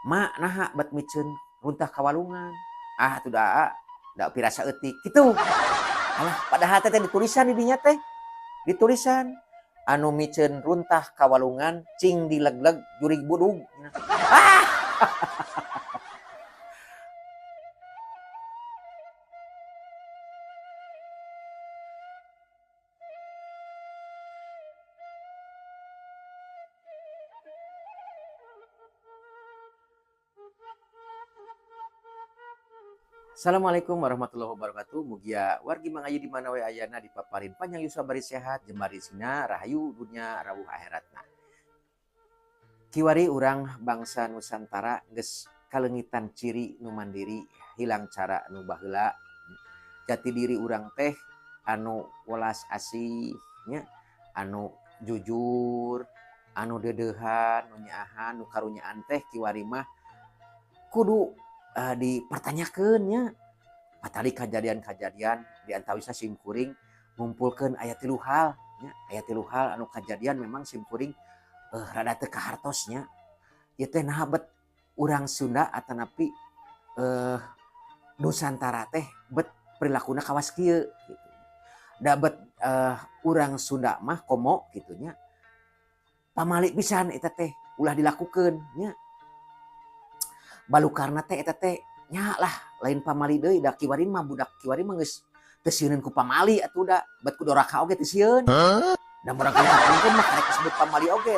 Ma naha bet miceun runtah ka walungan. Ah atuh da da pira saeutik kitu. Alah padahal teh ditulisan di dinya teh. Ditulisan anu miceun runtah ka walungan cing dilegleg jurig budug. Ah. Assalamualaikum warahmatullahi wabarakatuh. Mugia wargi mangayu di mana we ayana dipaparin panjang yuswa bari sehat, jembar rezekina, rahayu dunya rawuh akhiratna. Kiwari urang bangsa Nusantara geus kaleungitan ciri nu mandiri, hilang cara nu baheula. Jati diri urang teh anu welas asih nya, anu jujur, anu deudeuhan, nu nyaahan, nu karunyaan teh kiwari mah kudu dipertanyakeun nya. Patali kajadian-kajadian di antawisna sim kuring ngumpulkeun aya 3 hal nya, aya 3 hal anu kajadian memang sim kuring rada teu kahartos nya. Ieu teh naha bet urang Sunda atanapi Nusantara teh bet perilakuna kawas kieu gitu. Da bet urang Sunda mah komo kitu nya. Pamali pisan eta teh ulah dilakukeun nya. Balukarna teh eta teh nya lah lain pamali deui da kiwari mah budak kiwari mah geus teu sieuneun ku pamali atuh da bet ku doraka oge teu sieun. Da murang kali kapungkur mah karek disebut pamali oge.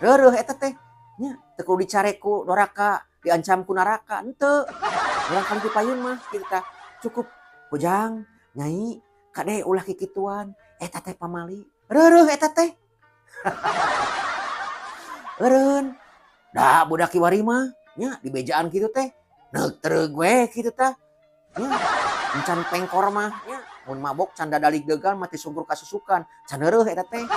Reureuh eta teh nya teu kudu dicarek ku doraka, diancam ku neraka henteu. Murang kali dipayun mah kitu tah. Cukup hujang nyai kade ulah kikituan eta teh pamali. Reureuh eta teh. Eureun da budak kiwari mah nya dibejaan kitu teh neuk treug we kitu tah. Nya encan pengkor mah nya mun mabok can dadalig degan mah tisungkur kasusukan can reureuh eta teh.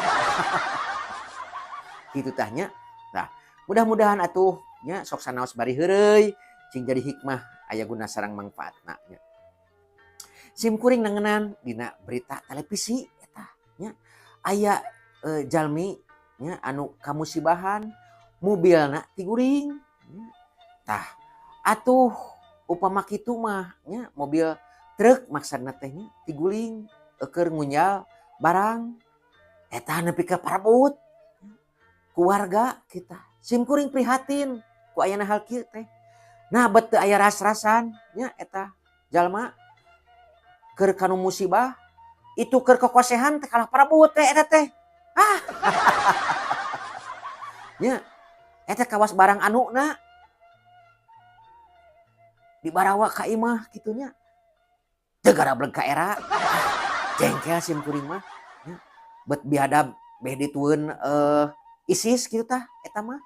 Kitu tah nya. Tah mudah-mudahan atuh nya sok sanaos bari heureuy cing jadi hikmah aya guna sareng mangfaatna nya. Sim kuring nangenan dina berita televisi eta nya aya jalmi nya anu kamusibahan mobilna tiguring nya. Tah atuh upama kitu mah nya mobil truk maksudna teh nya tiguling keur ngunjal barang eta nepi ka parebut ku warga kita. Sim kuring prihatin ku ayana hal kieu teh. Nah bet teu aya ras-rasan nya eta jalma keur kanu musibah itu keur kokosehan teh kalah parebut teh eta teh. Ah. Nya eta kawas barang anuna dibarawa ka imah kitu nya. Teu garableg ka era. Jengkel sim kuring mah nya. Bet biadab beh ditueun ISIS kitu tah eta mah.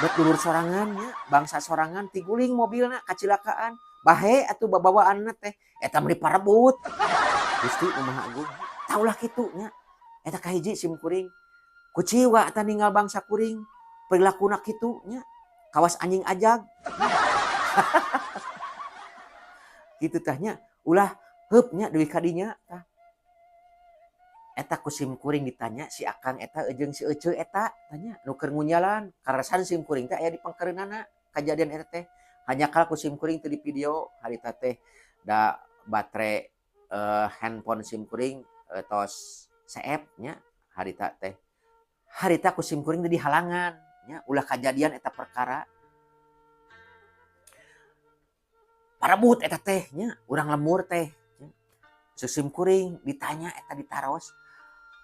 Bet dulur sorangan nya, bangsa sorangan tiguling mobilna kacilakaan. Bahe atuh babawaanna teh eta mah diparebut. Gusti nu Maha Agung. Tah ulah kitu nya. Eta kahiji sim kuring. Kuciwa eta ninggal bangsa kuring perilakuna kitu nya. Kawas anjing ajag. Kitu tah nya. Ulah heup nya deui ka dinya tah. Eta ku sim kuring ditanya si akang eta jeung si ece eta tanya nu keur ngunjalan karasan sim kuring teh aya di pangkeureunana kajadian eta teh. Hanya kal ku sim kuring teu di video harita teh da baterai handphone sim kuring tos seep nya harita teh. Harita ku sim kuring teh dihalangan nya ulah kajadian eta perkara. Parebut eta teh nya urang lembur teh. Sim kuring ditanya eta ditaros.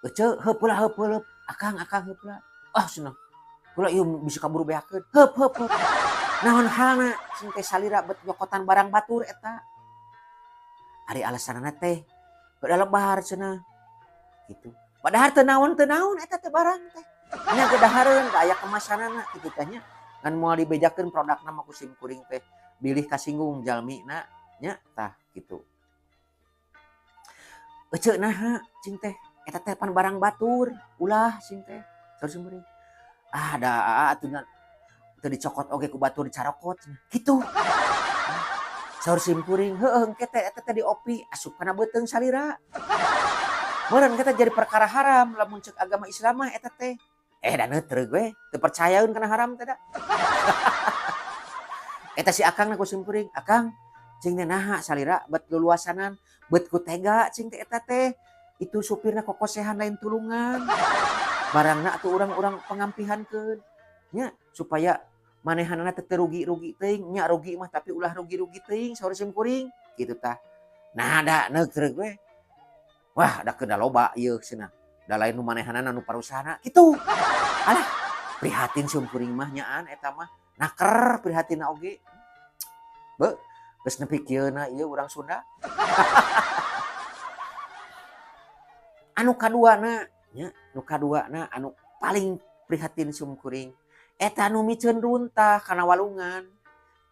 Ece heup heula heup heup akang akang heup heula. Ah cenah. Heula ieu bisa kaburu beakeun. Heup heup heup. Naon halna sing teh salira bet nyokotan barang batur eta. Ari alasanana teh heuda lebar cenah. Gitu. Padahal teu naon eta teh barang teh. Nya gedahareun da aya kemasanana kitu teh nya. Ngan moal dibejakeun produkna mah ku sim kuring teh. Bilih kasinggung jalmina nya tah kitu. Ece naha cing teh eta teh pan barang batur ulah cing teh saur sim kuring. Ah da atuh teu dicokot oge ku batur dicarokot cenah kitu. Saur sim kuring heueuh engke teh eta teh diopi asup kana beuteung salira. Meureun engke teh jadi perkara haram lamun ceuk agama Islam mah eta teh. Da neuteureuh we teu percayaeun kana haram teh da. Eta si akang na ku simkuring, "Akang," cing teh, "naha salira bet luluasanan, bet ku tega," cing teh, "eta teh itu supirna kokosehan lain tulungan. Barangna atuh urang-urang pangampihankeun nya supaya manehanana teu rugi-rugi teuing nya, rugi mah tapi ulah rugi-rugi teuing," saur simkuring kitu tah. Nah, da neuk treuk we. "Wah, da keun da loba ieu," cenah. "Da lain nu manehanana, nu parusahana kitu." Alah, prihatin simkuring mah nyaan eta mah. Naker prihatinna oge. Beuh, geus nepi kieu na ieu urang Sunda. Anu kaduana nya, nu kaduana anu paling prihatin simkuring eta nu miceun runtah kana walungan.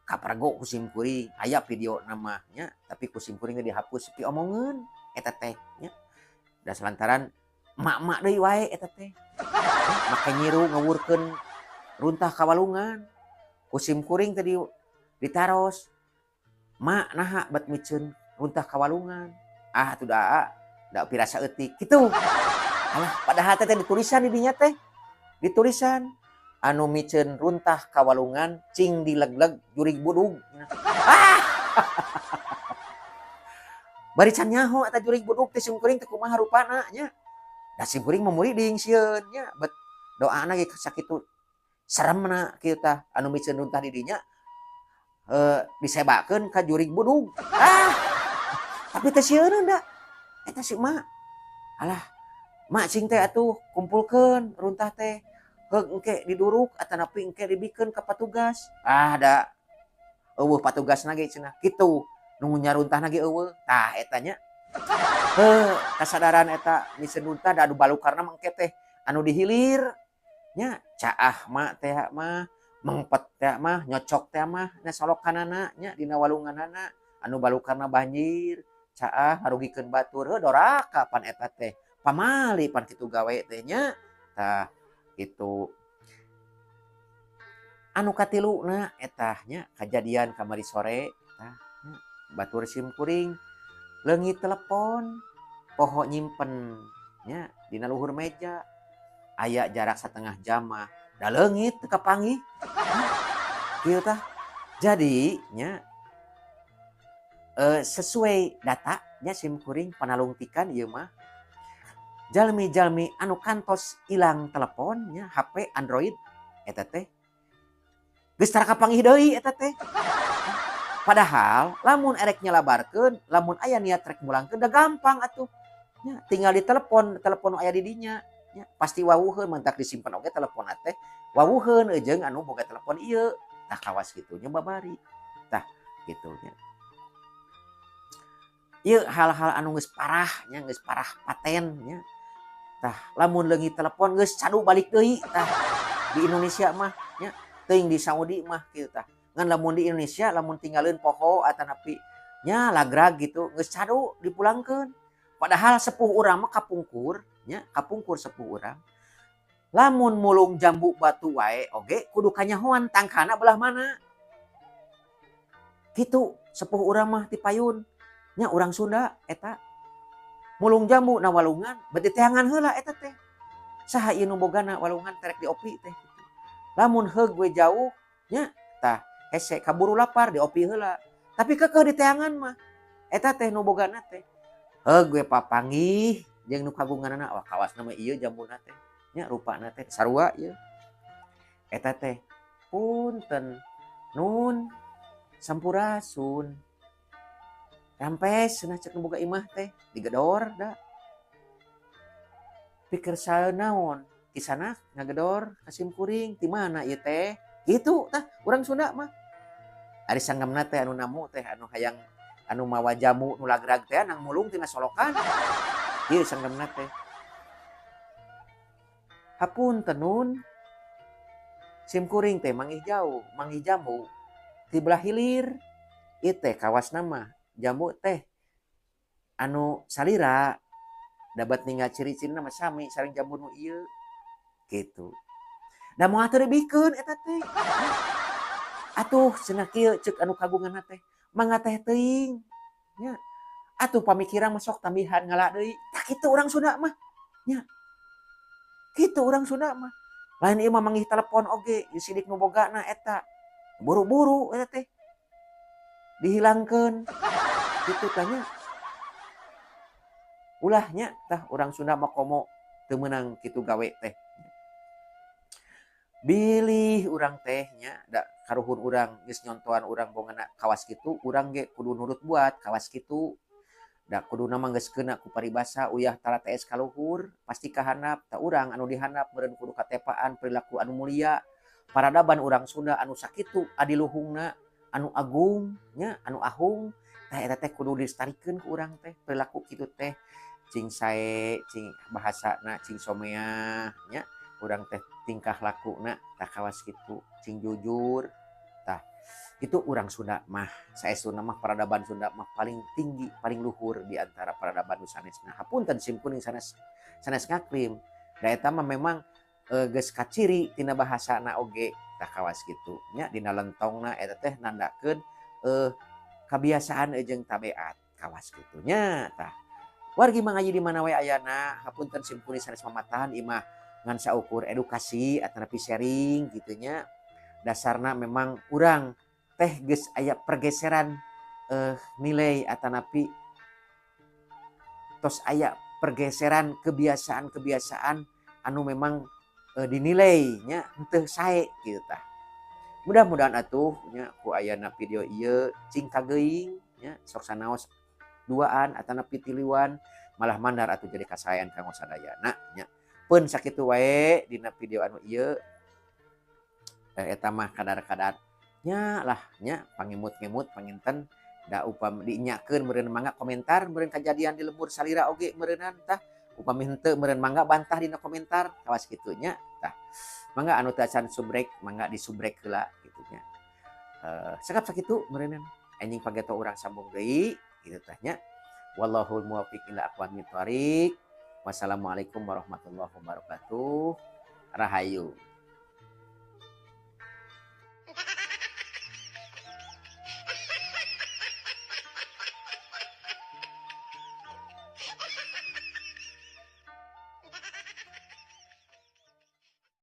Kapergo ku simkuring, aya videona mah nya, tapi ku simkuring teh dihapus piomongeun eta teh nya. Da salantaran emak-emak deui wae eta teh. Make nyiru ngawurkeun runtah ka walungan. Ku simkuring teh ditaros, "Mak, naha bet miceun runtah ka walungan?" "Ah, atuh da aa, da pirasa eutik," kitu. Alah, padahal teh ditulisan di dinya teh. Ditulisan anu miceun runtah ka walungan cing dilegleg jurig budug. Ah! Bari can nyaho eta jurig budug teh simkuring teh kumaha rupana nya. Da simkuring mah muriding sieun nya, bet doana ge sakitu seremna kieu tah, anu miceun runtah di dinya disebakeun ka jurig budug. Ah! Tapi teh sieuneun da eta si emak. "Alah, mak," cing teh, "atuh kumpulkeun runtah teh. Heug engke diduruk atanapi engke dibikeun ka patugas." "Ah, da eueuh patugasna ge," cenah kitu. "Nu nyaruntahna ge eueuh." Tah eta nya. Heuh, kasadaran eta miceun runtah da anu balukarna mah engke teh anu dihilir nya, caah mak teh mah, mengpet teh mah, nyocok teh mah nya solokanana nya dina walunganana, anu balukarna banjir, caah ngarugikeun batur, heuh doraka pan eta teh. Pamali pan kitu gawe teh nya. Tah kitu. Anu katiluna eta nya kajadian kamari sore tah nya, batur simkuring leungit telepon, poho nyimpen nya dina luhur meja. Aya jarak satengah jam mah da leungit teu kapanggih. Kieu tah. Jadi nya sesuai data nya simkuring panalungtikan ieu mah, jalmi-jalmi anu kantos ilang telepon nya, HP Android eta teh geus tara kapanggih deui eta teh. Padahal lamun erek nyalabarkeun, lamun aya niat rek mulangkeun da gampang atuh. Nya, tinggal ditelepon, telepon nu aya di dinya nya pasti wawuheun, mantak disimpen oge teleponna teh wawuheun jeung anu boga telepon ieu. Tah kawas kitu nya babari. Tah kitu nya. Ieu hal-hal anu geus parah nya, geus parah paten nya. Tah lamun leungit telepon geus cadu balik deui tah di Indonesia mah nya, teuing di Saudi mah kitu tah. Ngan lamun di Indonesia lamun tinggaleun poho atanapi nya lagrag gitu geus cadu dipulangkeun. Padahal sepuh urang mah kapungkur nya, kapungkur sepuh urang. Lamun mulung jambu batu wae oge kudu kanyahoan tangkana belah mana. Kitu sepuh urang mah ti payun. Nya urang Sunda eta. Mulung jambu na walungan bet diteangan heula eta teh. Saha ieu nu bogana walungan terek diopi teh kitu. Lamun heug we jauh nya tah hese kaburu lapar diopi heula. Tapi keukeuh diteangan mah eta teh nu bogana teh. Heug we papanggih jeung nu kagunganana, wah kawasna mah ieu jambuna teh. Nya rupana teh sarua ieu. Eta teh punten nun sampurasun. Rampes cenah cek nu boga imah teh digedor da. Pikir naon kisana ngagedor ka simkuring ti mana ieu teh? Kitu tah urang Sunda mah. Ari sanggemna teh anu namu teh anu hayang anu mawa jamu nu lagrag teh nang mulung tina solokan. Ieu sanggemna teh. Hapunten nun, simkuring teh manggih jauh, manggih jambu ti belah hilir. Ieu teh kawasna mah jambu teh anu salira dapat ninggal ciri-cirina mah sami sareng jambu nu ieu kitu. Da moal teu dibikeun eta teh. Atuh cenah kieu ceuk anu kagunganna teh, mangga teh teuing nya. Atuh pamikiran mah sok tambihan ngala deui. Tah kitu urang Sunda mah nya. Kitu urang Sunda mah. Lain ieu mah manggih telepon oge ieu sidik nu bogana eta. Buru-buru eta teh. Dihilangkeun. Kitu tah nya. Ulah nya tah urang Sunda mah komo teu meunang kitu gawe teh. Bilih urang teh nya da karuhun urang geus nyontohan urang bongana kawas kitu, urang ge kudu nurut buat kawas kitu. Da kuduna mah geus keuna ku paribasa uyah talatees ka luhur pasti ka handap. Tah urang anu di handap meureun kudu katepaan perilaku anu mulia. Paradaban urang Sunda anu sakitu adiluhungna, anu agung nya, anu ahung, tah eta teh kudu dilestarikeun ku urang teh perilaku kitu teh. Cing sae, cing bahasana cing someah nya, urang teh tingkah lakuna tah kawas kitu, cing jujur. Tah itu urang Sunda mah, saestuna mah peradaban Sunda mah paling tinggi, paling luhur di antara peradaban nu sanesna. Hapunten sim kuring sanes sanes ngaklaim, da eta mah memang geus kaciri tina bahasana oge tah kawas kitu nya, dina lentongna eta teh nandakeun kabiasaan jeung tabeat kawas kitu nya. Tah, wargi mangaji di mana wae ayana, hapunten sim kuring sanes mamatahan, ieu mah ngan saukur edukasi atanapi sharing kitu nya. Dasarna memang urang teh geus aya pergeseran nilai atanapi tos aya pergeseran kebiasaan-kebiasaan anu memang dinilai nya henteu sae kitu tah. Mudah-mudahan atuh nya ku ayana video ieu cing kageuing nya, sok sanaos duaan atanapi tiluan malah mandar atuh jadi kasaean kanggo sadayana nya. Peun sakitu wae dina video anu ieu, eta mah kadar-kadar nya lah nya pangemut-ngemut panginten da upam dienyakeun meureun mangga komentar meureun kajadian di lembur salira oge meureunan. Tah, upami henteu meureun mangga bantah dina komentar kawas kitu nya. Tah, mangga anu teu acan subrek mangga disubrek heula kitu nya. Cekap sakitu meureunan, enjing pageto urang sambung deui kitu tah nya. Wallahul muwaffiq ila aqwamit thoriq. Wassalamualaikum warahmatullahi wabarakatuh. Rahayu.